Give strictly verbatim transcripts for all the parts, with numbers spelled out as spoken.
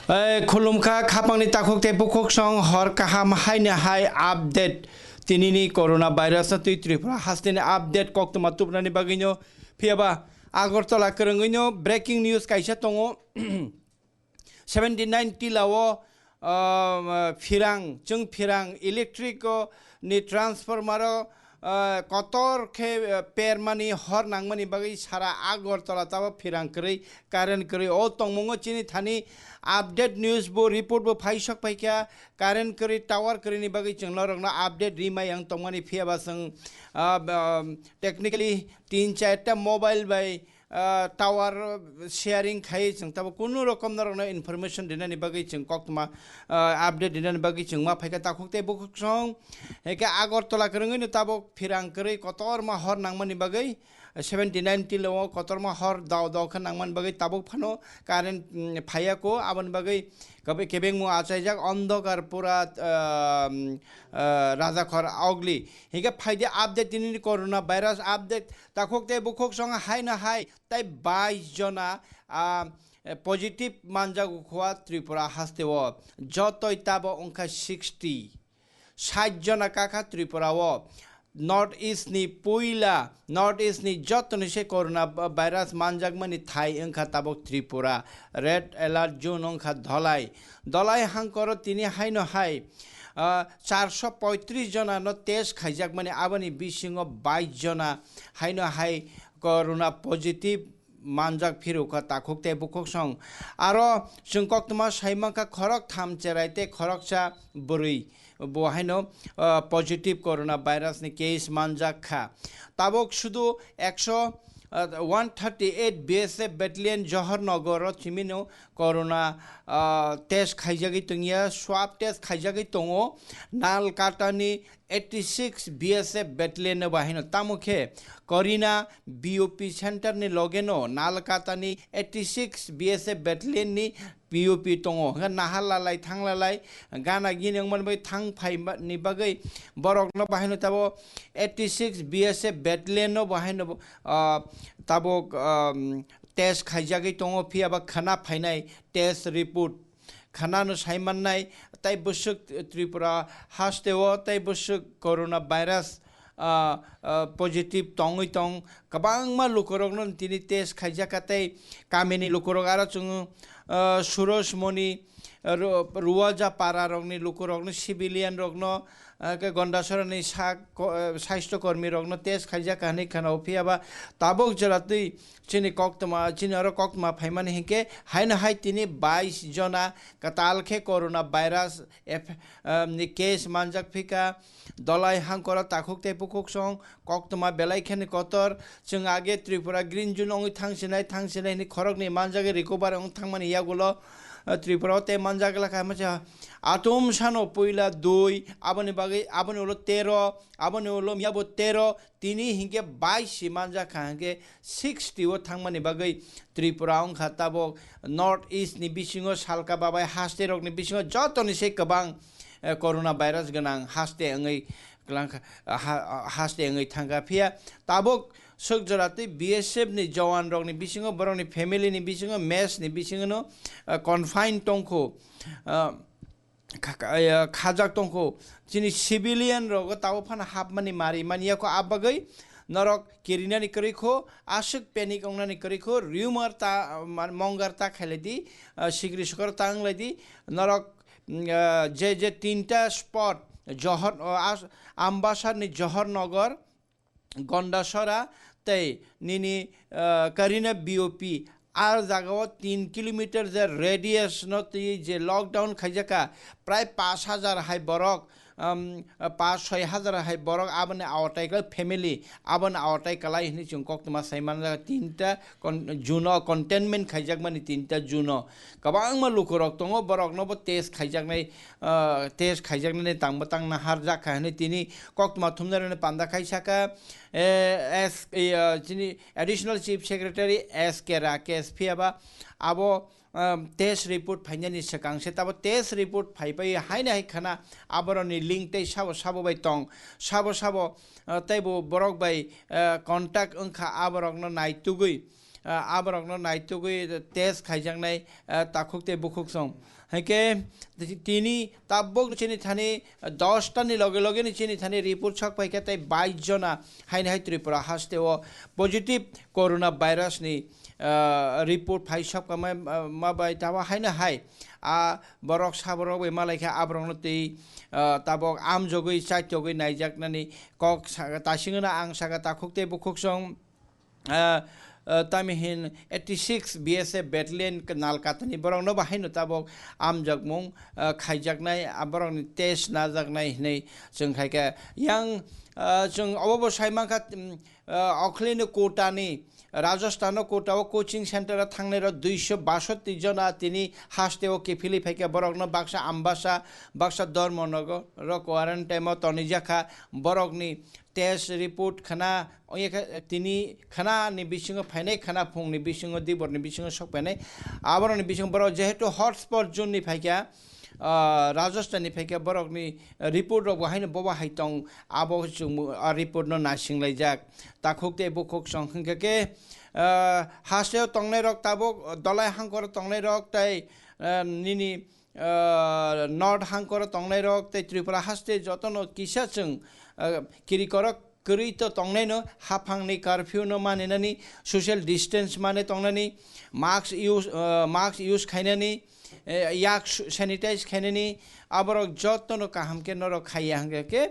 Eh, khulumkha khapangni takhuk tei bukhuk song hor kaham haino hai update. Tinini corona virus no twi Tripura hasteni update koktwma tubunani bagwino. Phiyaba Agartala kwrwngwino breaking news kaisa tongo. Seventy nine tilao, ah, phirang, chwng phirang electric o ni transformer o, ah, kotor khe, ah, permani hor nangmani bagwi sara Agartala tabo phirang kwrwi, current kwrwi. O tongmungo chini thani update news bo report bo phai sok phaikha, current kwrwi, tower kwrwini bagwi chwng norokno update rimai ang tongmani. Phiyaba chwng, ah, ba, technically tin charta mobile bai, ah, tower sharing khai chwng tabo kunu rokom norokno information rinani bagwi chwng koktwma, ah, update rinani bagwi chwng ma phaikha takhuk tei bukhuk song. Heke Agartala kwrwngwino tabuk phirang kwrwi kotorma hor nangmani bagwi, seventy nine tilao kotorma hor dao dao khe nangmani bagwi tabuk phano current, mm, phaiya ko, aboni bagwi kabe-, kebengmung achaijak, ondhokar pura, ah, mm, ah, rajakhor ogli. Hingke phaidi update, tinini corona virus update. Takhuk tei bukhuk song haino hai tei bais jona, ah, positive manjago khua Tripura hasteo. Jotoi tabo wngkha sixty. Sait jona kakha Tripura o. North East ni puila, North East ni jotoni se corona virus manjakmani thai wngkha tabuk Tripura. Red alert zone wngkha Dholai. Dholai hangkoro tini haino hai, ah, charso poitris jona no test khaijakmani, aboni bisingo bais jona haino hai corona positive manjak phirukha takhuk tei bukhuk song. Aro chwng koktwma sai mankha khorok tham cherai tei khoroksa bwrwi bo haino, ah, positive corona virus ni case manjak kha. Tabuk sudu ekso, ah, one thirty eight B S F battalion Johor Nogor o chimino corona, ah, test khaijagwi tongya, swab test khaijagwi tongo. Nalkatani eighty six B S F battalion no bahino tamo khe Korina B O P center ni loge no Nalkatani eighty six B S F battalion ni P O P tongo. Hwnkhe nahar lalai thang lalai gana gini wngmani bagwi thang phai ni bagwi borok no bahino tabo eighty six B S F battalion no bahino, ah, tabuk, um, test khaijagwi tongo, phiya ba khana phainai test report. Khana no sai mannai, tai bwswk Tripura hasteo tai bwswk corona virus, ah, ah, positive tongwi tong. Kwbangma lukurokno tini test khaijak kha tei kamini lukurok aro chwng, ah, Surosmoni, ah, Ru-, Ruwaja para rokni lukurokno, civilian rokno, ah, khe Gondasorani sak ko-, ah, saisto kormi rokno test khaijak kha hinwi khana o, phiya ba tabuk jora twi chini koktwma, chini oro koktwma phaimani hinkhe haino hai tini bais jona kwtal khe corona virus eph-, ah, ni case manjak phika. Dholai hangkoro takhuk tei bukhuk song koktwma belai kheno kotor. Chwng age Tripura green zone wngwi thangsinai, thangsinai hinwi khoroknwi manjagwi recover wng thangmani yagulo, ah, Tripura o tei manjak lakha masa atum sano puila dui, aboni bagwi aboni ulo tero, aboni ulo miyabo tero, tini hinkhe bais si manjak kha hinkhe sixty o thangmani bagwi Tripura wngkha tabuk North East ni bisingo salka babai haste rokni bisingo jotoni se kwbang, eh, corona virus gwnang haste wngwi kwlangkha, ha-, haste wngwi thangkha. Phiya tabuk swk jora twi B S F ni jowan rokni bisingo, borokni family ni bisingo, mess ni bisingo no, eh, confine tongkho. Ah, kha-, kha-, eh, khajak tongkho. Chini civilian rogo tabuk phano hapmani mari mani yakho, abagwi norok kirinani kwrwi kho, aswk panic wngnani kwrwi kho, rumor ta, man, mongar ta khailai di, ah, sikri sokor ta wnglai di, norok, mm, ah, je, je tinta spot, Johor, ah, as-, Ambasar ni Johor Nogor, Gondasora tei nini, ah, Karina B O P, a jagao tin kilometer je radius no twi je lockdown khaijaka, prai pash hajar hai borok, um, pash soi hajar hai borok aboni awatai kwlai family, aboni awatai kwlai hinwi chwng koktwma sai manjak. Tinta kon-, juno containment khaijakmani tinta juno kwbangma lukurok tongo, boroknobo test khaijaknai, ah, test khaijaknani tangbo tang naharjak kha hinwi tini koktwma thumnairokni panda khai saka, eh, S, eh, ah, chini Additional Chief Secretary S K Rakesh phiyaba abo, um, test report phainani swkang se tabo test report phaipai haino hai khana aboroni link tei sabo sabo bai tong, sabo sabo, ah, teibo borok bai, ah, contact wngkha aborokno naitugwi. ah, aborokno naitugwi test khaijaknai, ah, takhuk tei bukhuk song. Haikhe tini tabuk chini thani dosta ni loge loge ni chini thani report sok paikha tei bais jona haino hai Tripura haste o positive corona virus ni, ah, report phai sok ma, ma bai tamo haino hai, ah, borok saborok bai malaikha aborokno tei, ah, tabok amjogwi chaitogwi naijaknani kok sa-, tasingno ang saka takhuk tei bukhuk song. Ah, ah, tamo hin eighty six B S F battalion k-, Nalkatani borokno bahaino tabok amjakmung, ah, khaijaknai, ah, borokni test najaknai hinwi chwng khaikha. Yang, ah, chwng obo bo sai mankha, mm, ah, Okhline Kotani, Rajasthan-o Kota o coaching center-o thangnai rok duiso basoti jona tini haste o kiphilwi phaikha. Borokno baksa Ambasa, baksa Dharmanagar-o quarantine-o tonijakha. Borokni test report khna, ongya khe tini khna ni bisingo phainai, khna phung ni bisingo, dibor ni bisingo sok phainai. Aborok ni bisingo borok jehetu hotspot zone ni phaikha, ah, Rajasthan ni phaikha, borok ni report rok bo haino bobo hai tong, abo chwng, ah, report no naising laijak. Takhuk tei bukhuk song hwnkhe khe, ah, haste o tongnai rok tabuk Dolai Hangkor o tongnai rok tei, ah, nini ah, North Hangkor tongnai rok tei Tripura haste jotono kisa chwng, ah, kirikorok kwrwi to tongnai no, haphang ni curfew no maninani, social distance mane tongnani, mask use, ah, mask use khainani, eh, yak su-, sanitize khainani, aborok jotono kaham khe norok khaiya hwnkhe khe,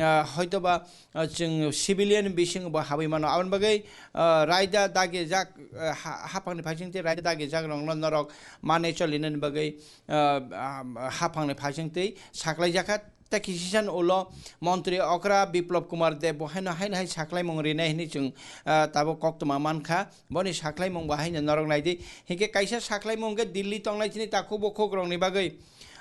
ah, hoitoba, ah, chwng civilian bisingo bo habwi mano. Aboni bagwi, ah, raida dagi jak, ah, ha-, haphang ni phaising tei raida dagi jak rok no norok mane cholinani bagwi, ah, ah, haphangni phaising twi saklaijakha. Tei kisisan ulo montri okra Biplab Kumar Deb bo haino, haino hai saklaimung rinai hinwi chwng, ah, tabuk koktwma mankha. Boni saklaimung bo haino norok naidi. Hinkhe kaisa saklaimung khe Delhi tongnai chini takhuk bukhuk rokni bagwi.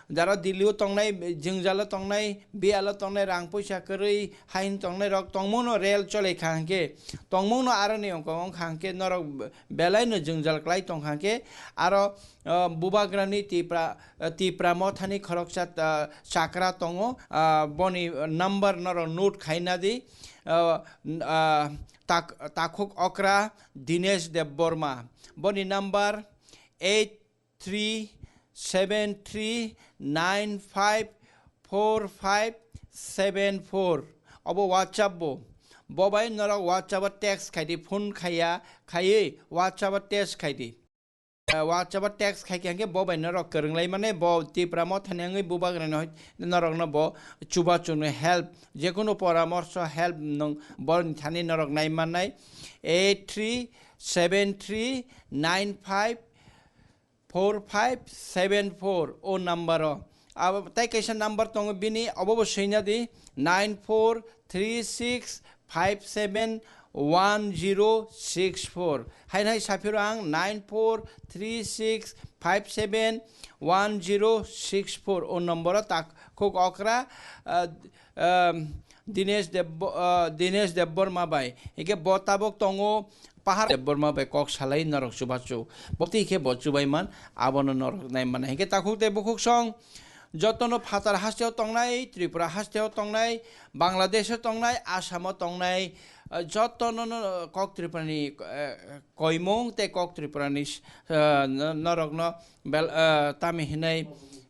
Jara Delhi o tongnai, jwngjalo tongnai, biyalo tongnai, rang puisa kwrwi, haino tongnai rok tongmungno rel chole kha hinkhe, tongmungno aroni ongkha ongkha hinkhe norok belaino jwngjal kwlai tongkha hinkhe aro, ah, bubagrani Tipra, ah, Tipra Mothani khoroksa, ah, chakra tongo, ah, boni number norok note khaina di, ah, n-, ah, tak-, takhuk okra Dinesh Debbarma, boni number eight three seven three nine five four five seven four, obo WhatsApp bo, bo bai norok WhatsApp o text khai di, phone khaiya khaiwi WhatsApp o text khai di. Eh, WhatsApp o text khai khe hwnkhe bo bai norok kwrwng lai mani, bo Tipra Mothani wngwi bubagrani hoi norokno bo chubachu ni help, jekunu poramorso help nwng borokni thani norok nai mannai. Eight three seven three nine five four five seven four o number o. Abo tei kaisa number tongo bini, obo bo swina di, nine four three six five seven one zero six four. Haino hai saphiro ang nine four three six five seven one zero six four o number o takhuk okra, ah, ah, Dinesh Debbo-, ah, Dinesh Debbarma bai. Hingke bo tabok tongo Pahar Debbarma bai kok salai norok chubachu. Bo twi khe bo chubai man, abono norok nai mannai. Hingke takhuk tei bukhuk song jotono phatar hasteo tongnai, Tripura hasteo tongnai, Bangladesho tongnai, Asamo tongnai, ah, jotono no kok Tripurani, eh, koimung tei kok Tripurani, eh, no-, norokno bel-, eh, tamo hinwi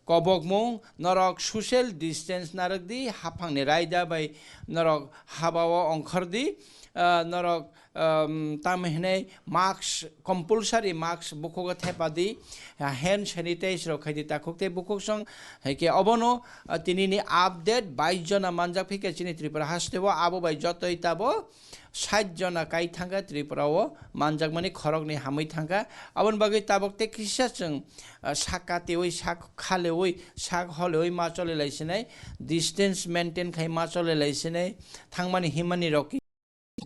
kobokmung, norok social distance narwk di, haphangni raida bai norok habao ongkhor di, ah, norok, um, tamo hinwi mask, compulsory mask bukhugo thepa di, ah, hand sanitize rok khai di takhuk tei bukhuk song, hai khe obono, ah, tinini update bais jona manjak phikha chini Tripura hasteo, abo bai jotoi tabo sait jona kai thangkha Tripura o manjakmani khoroknwi hamwi thangkha. Aboni bagwi tabok tei kisa chwng, ah, sak katiwi, sak khalewi, sak holewi ma choli lai sinai, distance maintain khai ma choli lai sinai, thangmani himani rok ki-,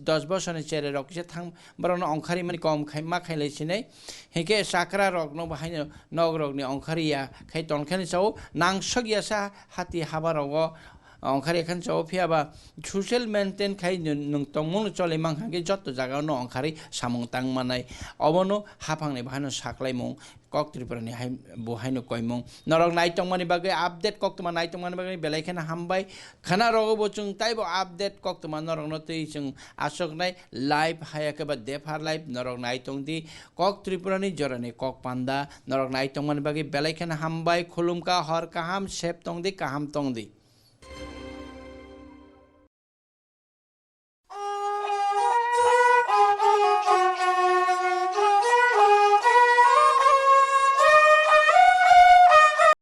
dos bosorni cherairok kisa thang, borokno ongkhar mani kom khai, ma khai lai sinai. Hinkhe chakra rokno bo haino nok rokni ongkhar ya khai tongkhani sao, nangsok ya sa hati haba rogo ongkhar ekhan chao phiya ba social maintain khai nwng tongmung no choli mankha khe jotto jaga no ongkhari samung tang manai. Obono haphang ni bahai no saklai mung kok Tripura ni hai bo hai no koimung. Norok nai tongmani bagwi update koktwma nai tongmani bagwi belai kheno hambai. Khana rogo bo chwng taibo update koktwma norok no twi chwng aswk nai live haya khe ba dephar live norok nai tong di. Kok Tripura ni jora ni kok panda norok nai tongmani bagwi belai kheno hambai. Khulumkha hor kaham sep tong di kaham tong di.